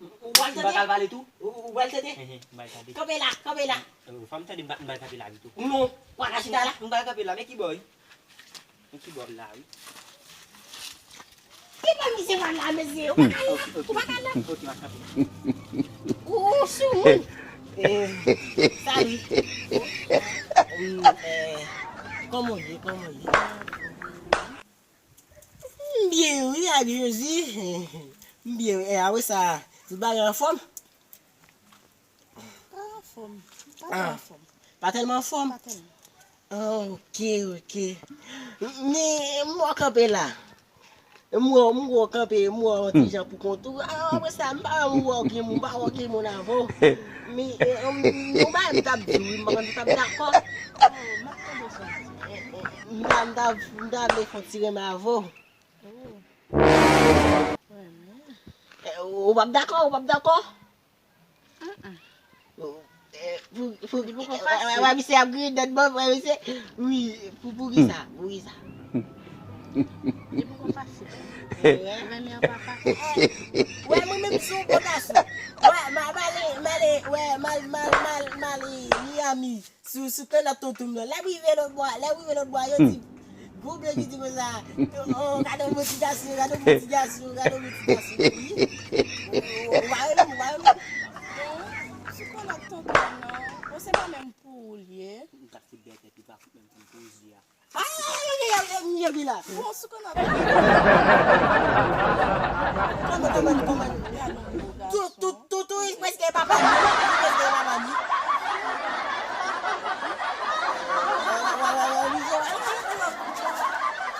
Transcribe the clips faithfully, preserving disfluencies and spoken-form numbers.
Ou pral tande? M pa ka al pale tou? Ou pral tande? Enhen, m pral tande. Kanpe la, kanpe la. Fò m tande, m pral kanpe la tou. Non, ou pa ka chita la. M pral kanpe la, men ki bò wi? Men ki bò la wi? Ki bò misye pral la, mesye? Ou pa ka al la. Ou pa ka al la. Ok, m ap kanpe. Ou sou moun. Eh, salut. Hum, eh, kòman w ye? Kòman w ye? M byen wi, ak Jezi. M byen wi. E, apre sa, tout bagay anfòm? Pa anfòm. Pa tèlman anfòm. Pa tèlman anfòm? Pa tèlman. Ah, ok, ok. Men, m wè w kanpe la. M wè w, m wè w kanpe, m wè w yon ti jan pou kont ou. Ah, apre sa, m pa wè w gen moun, m pa wè w gen moun avè w. Men, e, m, yon bagay m t ap di w, wi, m pa konn si w t ap dakò. M ta, m ta, m ta vle fè yon ti renmen avè w. Oh. Renmen. Eh, Ou p ap dakò, ou p ap dakò? Pou, pou, pou, wè, wè, misye ap griyen dèt bò, wè, misye. Wi, pou, pou ki sa, pou ki sa? Li poko fasil. Renmen an papa. Wè, mwen menm sou bon gason. Wè, ma, male, male, wè, mal, mal, mal, male, Miami. Sou, sou kanal tonton m nan. Lè m rive lòt bò, lè m rive lòt bò, yo di, gwo blan ki di konsa, oh, gade yon bon ti gason, gade yon bon ti gason, gade yon bon ti gason. Ou pa rele m, ou pa rele m. Sou kanal tonton m nan, bon, se pa menm pou ou l ye. M ta fout dèyè tèt li, pa fout menm pou m poze a. Ay, ay, ay, ay, ay, misye vin la. Bon, sou kanal tonton m nan. Kòman, kòman, kòman? Tou, tou, tou, tou, prèske papa li. Prèske papa li.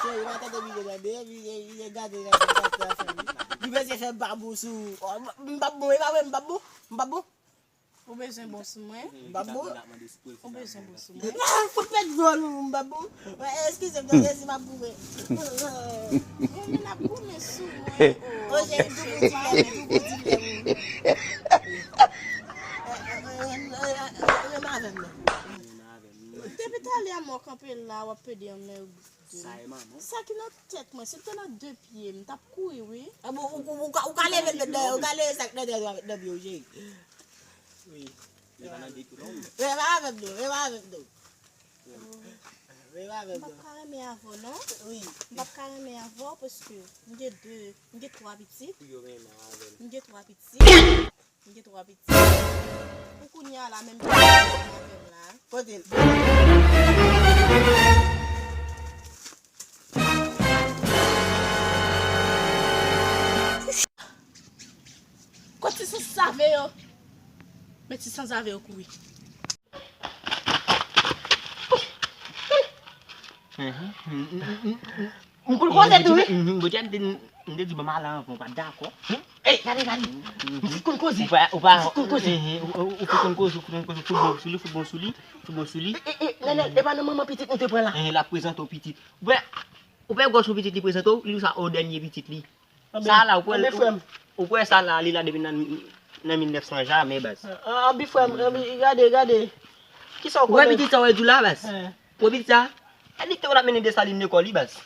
Cheri, pa tande videyo gade, videyo, videyo gade, gade, gade, gade, gade. Li bezwen fè babou sou, oh, m, m p ap bon, e pa vre, m p ap bon, m p ap bon. Ou bezwen bon sou mwen? M p ap bon. Ou bezwen bon sou mwen? Ah, fout mèt vòl ou, m p ap bon. Wè, eskize m, tande si m ap boure. Bon, men n ap goumen sou mwen. Oh, jè, doubou dilèm, doubou dilèm. Renmen avè m non. Depi talè a mò kanpe la, w ap pede yon nèg. Sa e manman. Sa ki nan tèt mwen, si l te nan de pye, m t ap kouri, wi. Ah bon, ou, ou, ou ka, ou ka leve l nan, ou ka leve sa k nan tèt ou avèk nan pye w, cheri. Wi. Li pa nan de kilo, wi. Reva avè m non, reva avè m non. Reva avè m non. M p ap ka renmen avè w, non. Wi. M p ap ka renmen avè w paske m gen de, m gen twa pitit. Pou yo renmen avè m. M gen twa pitit. M gen twa pitit. Pou kounye a la, menm pitit mwen avè m la. Kote l? Kot ti sanzave yo? Men ti sanzave yo kouri. M konn koze tou, wi. M te di, m te di, bon, m ale anvan, ou pa t dakò. Ey, gade, gade. M fout konn koze. Ou pa, ou pa, m fout konn koze. Ou, ou, ou fout konn koze, ou fout konn koze, fout bon sou li, fout bon sou li, fout bon sou li. E, e, e, Nènèl, e pa nan manman pitit nou te pran la. L ap prezante w pitit. Ou wè, ou wè gòch ou pitit li prezante w, li di sa o dènye pitit li. Sa la, ou kwè, ou kwè sa la, li la depi nan, nan mil nèf san jamè, baz. Anbi frè m, anbi, gade, gade. Kisa w konnen? Ou wè pitit sa w wè di w la, baz? Ou wè pitit sa? E li k te konn ap mennen Desalin lekòl, wi, baz.